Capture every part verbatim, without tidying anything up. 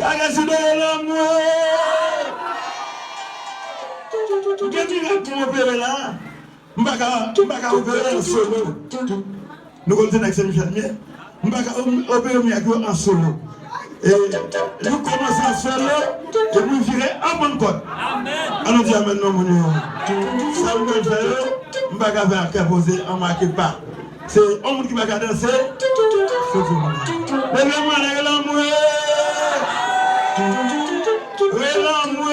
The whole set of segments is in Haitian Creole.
Bagay sou dèyè lanmou. M gen mirak pou m opere la. M pa ka, m pa ka opere an solo. Nou konn se nèg Sen Michèl m ye. M pa ka o-, opere mirak yo an solo. E nou kòmanse an solo, epi vire an bann kòd. An nou di amèn non moun yo. Sa m pral fè yo, m pa ka fè ak kè poze, an make pa. Se yon moun ki pa ka danse, se di moun. Leve mwen, leve lanmou. Leve lanmou.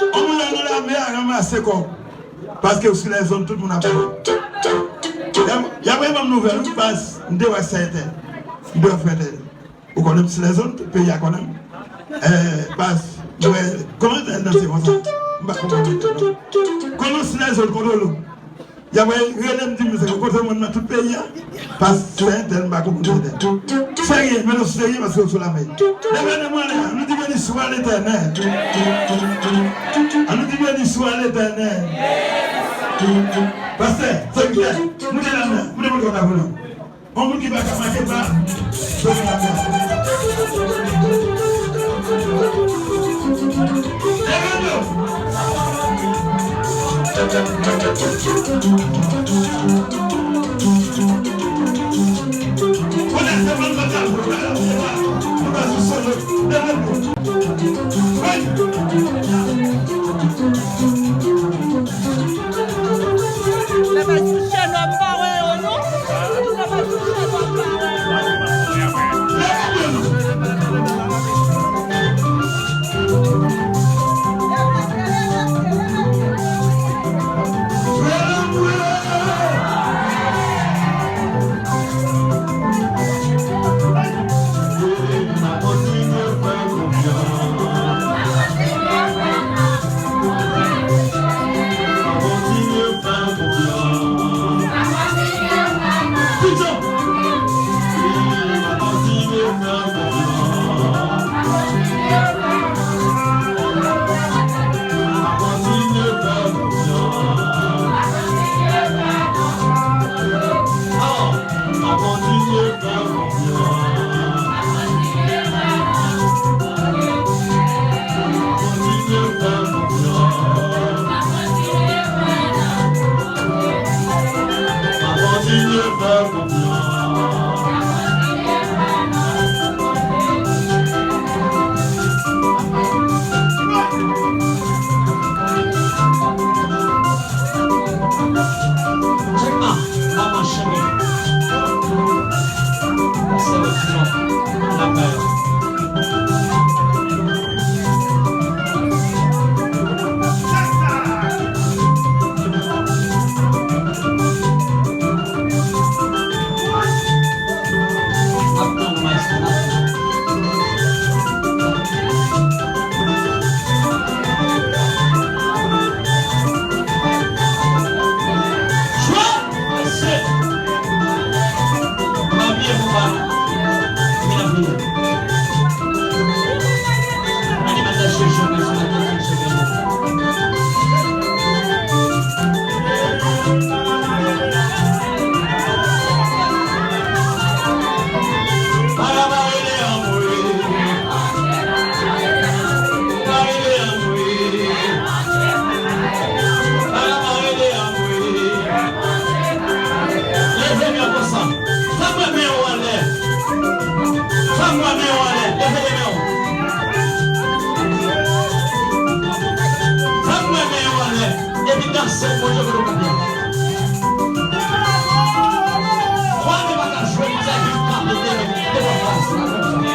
Yon moun la nan lame a ranmase kòb. Paske sou lèzonn, tout moun ap pale. Y ap, y ap voye ban m nouvèl, wi, pas, m te wè sèten. M te wè sèten. Ou konnen m sou lèzonn, tout peyi a konnen m. Eh, pas, m wè, kòman entènèt nan se konsa? M pa konprann entènèt. Konnen m sou lèzonn, kontwole w. Y ap rele m, di m, "Mesye, kote moun nan tout peyi a?" Pas, sèten, m pa konprann entènèt. Serye, men nou serye paske w sou lame. Leve men mwen anlè, nou di, "Beniswa Letènèl." An nou di, "Beniswa Letènèl." Pastè, sèvitè, moute la, moute, moute kòb la pou nou. Yon moun ki pa ka make pa, leve men nou. Lè pa sou chèn an, m pa wè yo, non. Lè pa sou chèn an, m pa wè yo. Leve men w anlè. Fè m wè men w anlè. Leve men w. Fè m wè men w anlè. Epi danse pou Bondye kote w kanpe a. Twa men pa ka jwe pou sa ki kanpe devan, devan fas la konsa.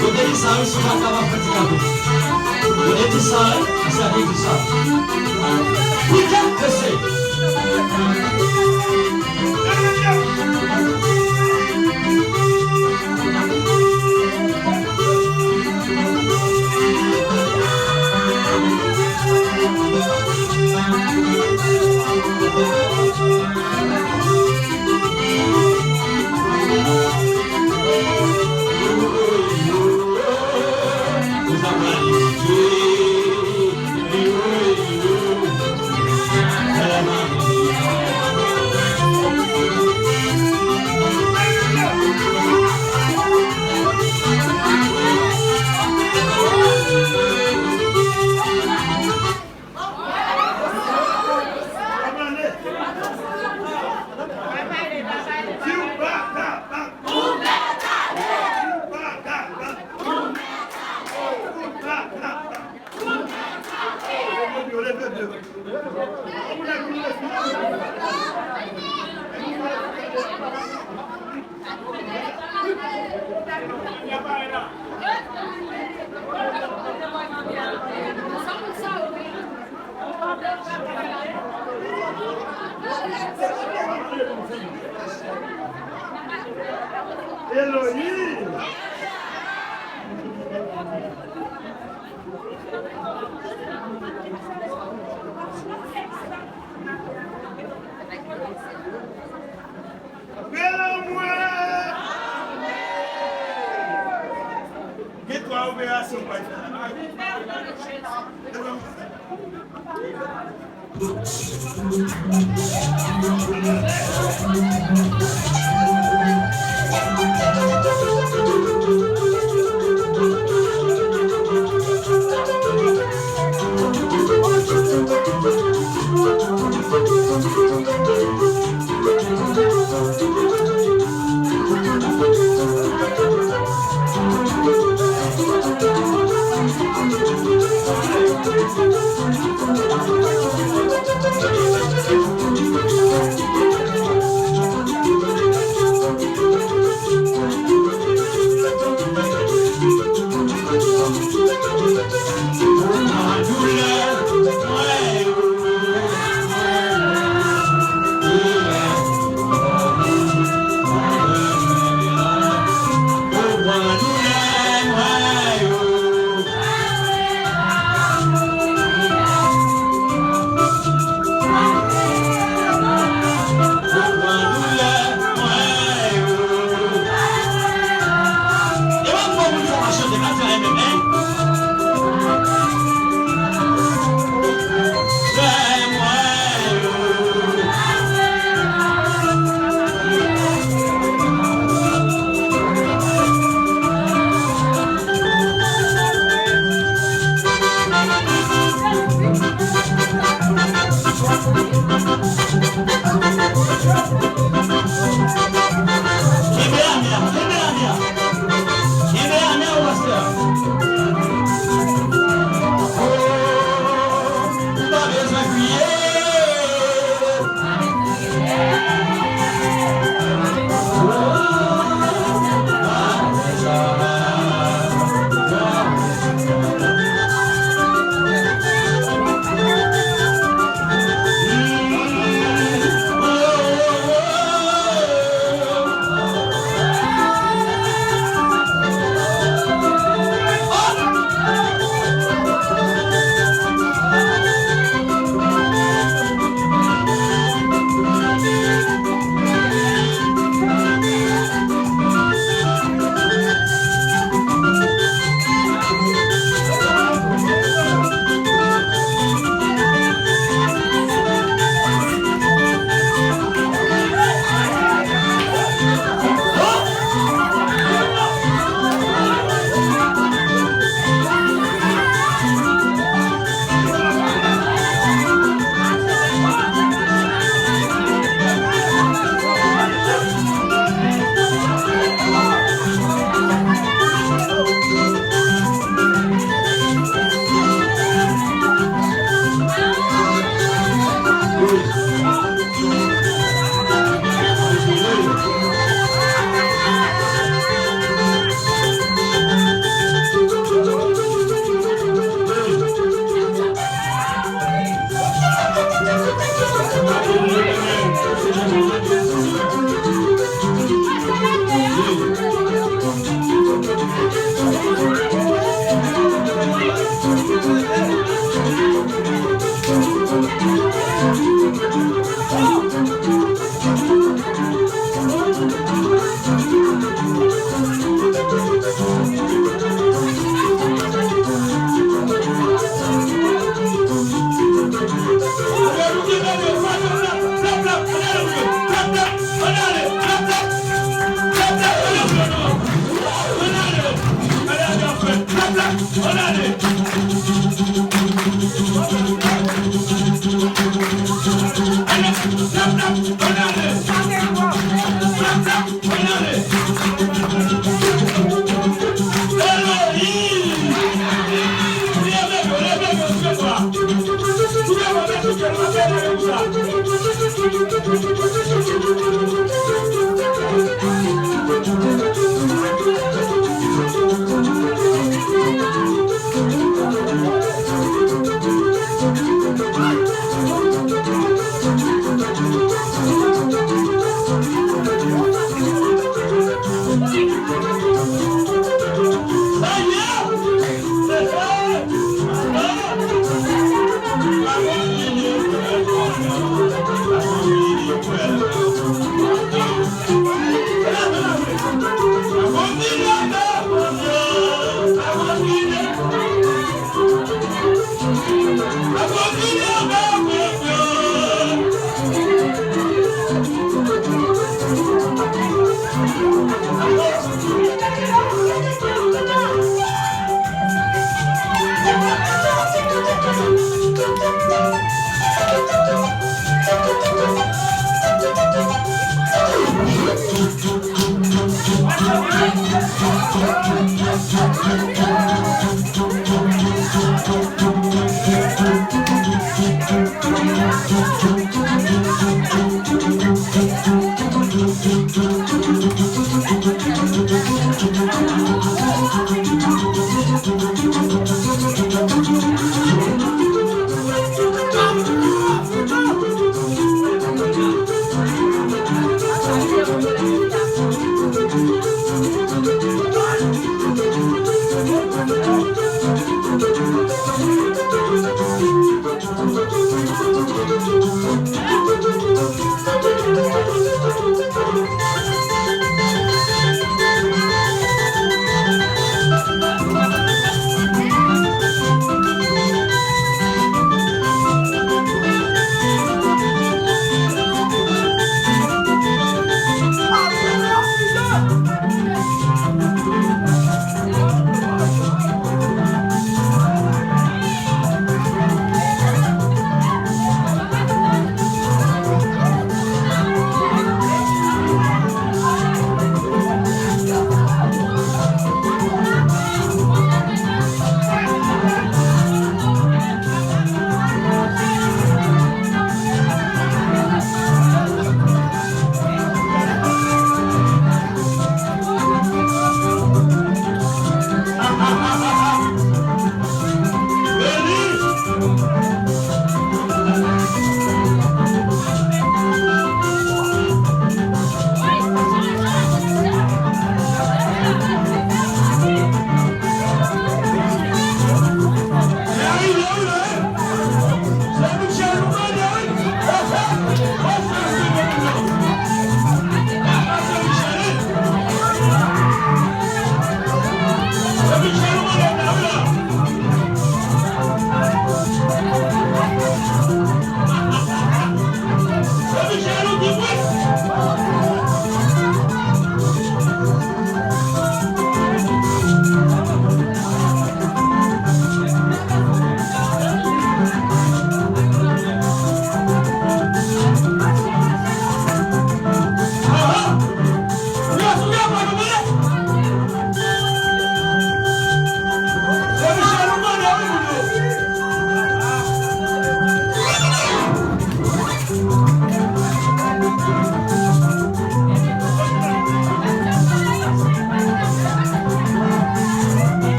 Yo te di sa, wi, si w pa kapab fè ti kape. Yo te di sa, wi, se sa te di sa. Wi, kèk pese. Eloyi! Rele mwen! Gen twa operasyon, pastè.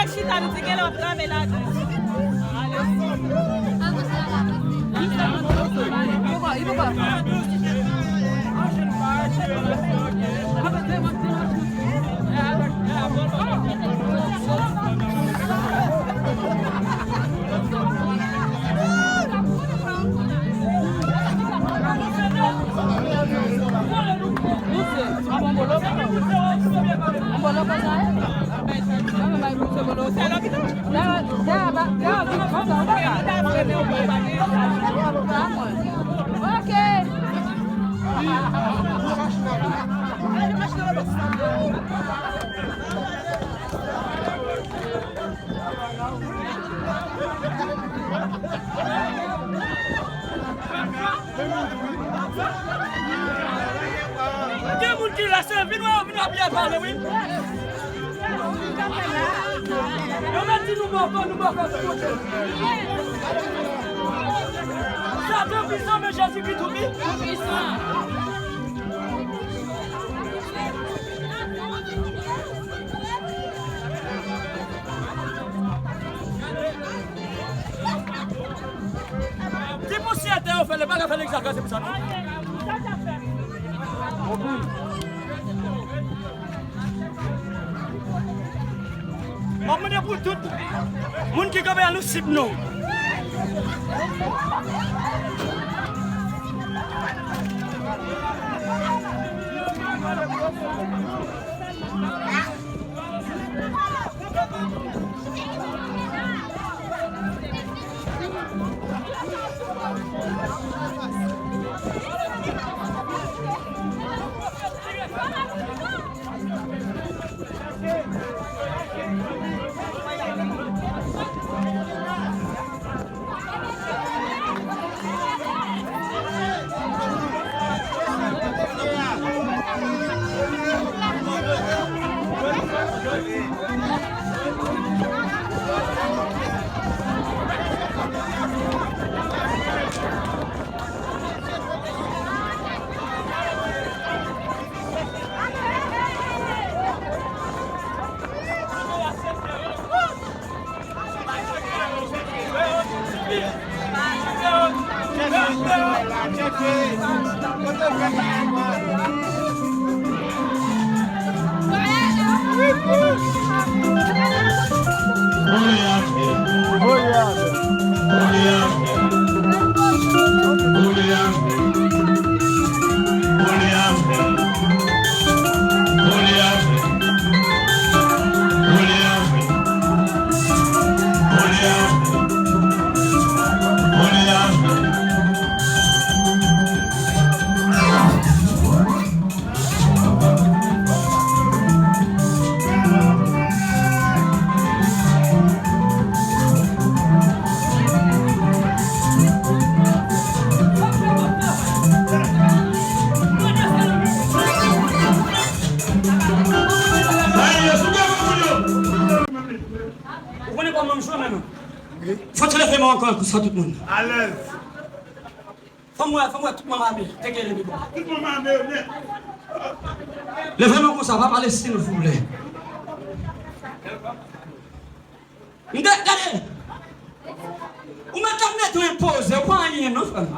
Chita, nou di genlè w ap lave lajan. Ok. Gen moun ki la, se vin wè, vin wè byen pale, wi. Yo mèt di nou bòkò, nou bòkò tout kote. Satan pwisan, men Jezikri tou pi-, tou pwisan. Ti pousyè tè yo fè, li pa ka fè egzakte se pou sa, non. M ap mande pou tout moun ki kanpe a, nou sib nou. Ou konnen kòman m jwe menm. Fò ti leve men ankò konsa tout moun. Alèz. Fò m wè, fò m wè tout manm ame. Teke leve bò. Tout manm ame yo nèt. Leve men konsa, pa pale silvouplè. M te gade. Ou mèt ap mete w enpoze, ou pa anyen non, frè m.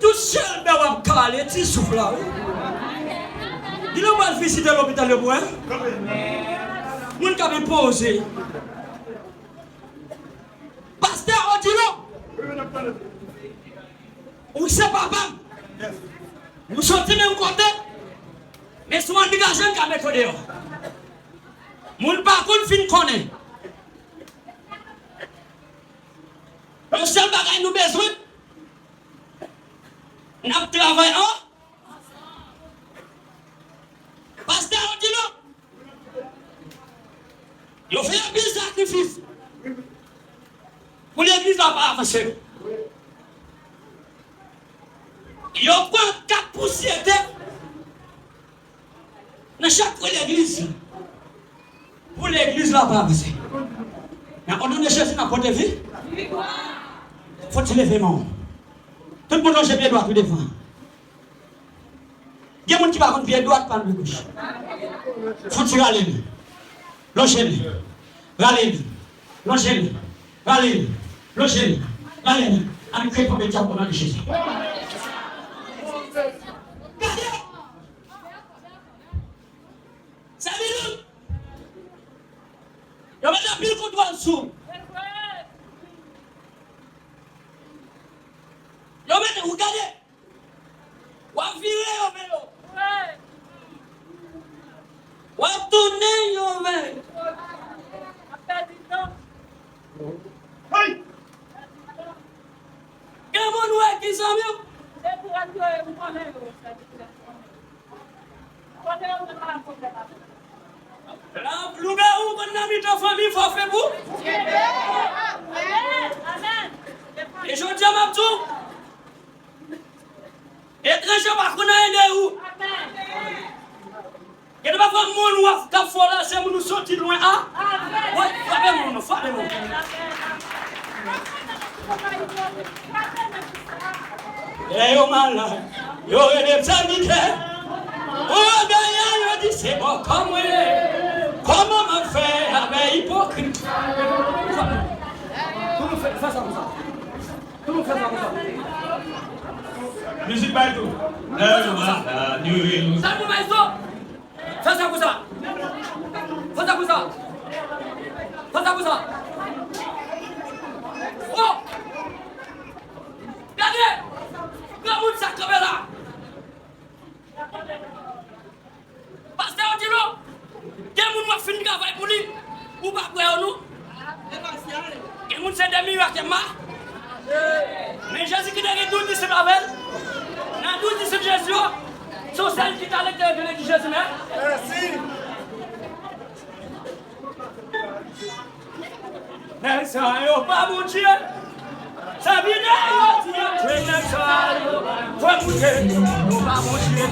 Tout sèl bè w ap kale, ti souf la, wi. Di nou pral vizite lopital yo pou wè. Moun k ap enpoze. Pastè Odilo, ou se papa m. Nou soti menm kote. Men si w angaje m, m ka mete w deyò. Moun pa konn fin konnen. Yon sèl bagay nou bezwen, n ap travay an. Pastè Odilo, yo fè anpil sakrifis pou legliz la pa avanse. Yo pran kat pousyè tè nan chak kwen legliz pou legliz la pa avanse. Nan o non de Jezi, n ap pote vi. Fò ti leve men w. Tout moun lonje pye dwat ou devan. Gen moun ki pa konn pye dwat pa l pye goch. Fò ti rale li. Lonje l. Rale l. Lonje l. Rale l. Lonje l. Rale l. Ann kreye pòt dyab o non de Jezi. Gade! Sèvi nou! Yo met anpil kontwòl sou. Yo met, ou gade. W ap vire yo men yo. W ap tounen yo men. Gen moun wè ki zanmi w. Lougawou konn nan mitan fanmi, fò fè pou. E jodi a m ap di w, etranje pa konn anyen de ou. Gen de pafwa moun w ap, k ap fè w la, se moun ou soti lwen a. Wi, frape moun, frape moun. Lè yo malad, yo rele m sèvitè. Ou genyen, yo di se bòkò mwen ye. Kòman m ap fè avè ipokrit? Pou nou fè, fè sa konsa. Pou nou fè sa konsa. Mizik bay tou. Lè yo malad, yo rele m. Sa pou bay zo. Fè sa konsa. Fè sa konsa. Fè sa konsa. Oh! Gade! Granmoun sa kanpe la. Pastè yo di nou, gen moun w ap fin travay pou li, ou pa kwè yo non. Gen moun se de mirak ma. Men Jezi ki te gen douz disip avè l. Nan douz disip Jezi yo, se yon sèl ki t ale ki te revele di Jezi men. Nèg sa yo pa Bondye. Sa vide yo di yo di nèg sa yo. Fò moute, yo pa Bondye.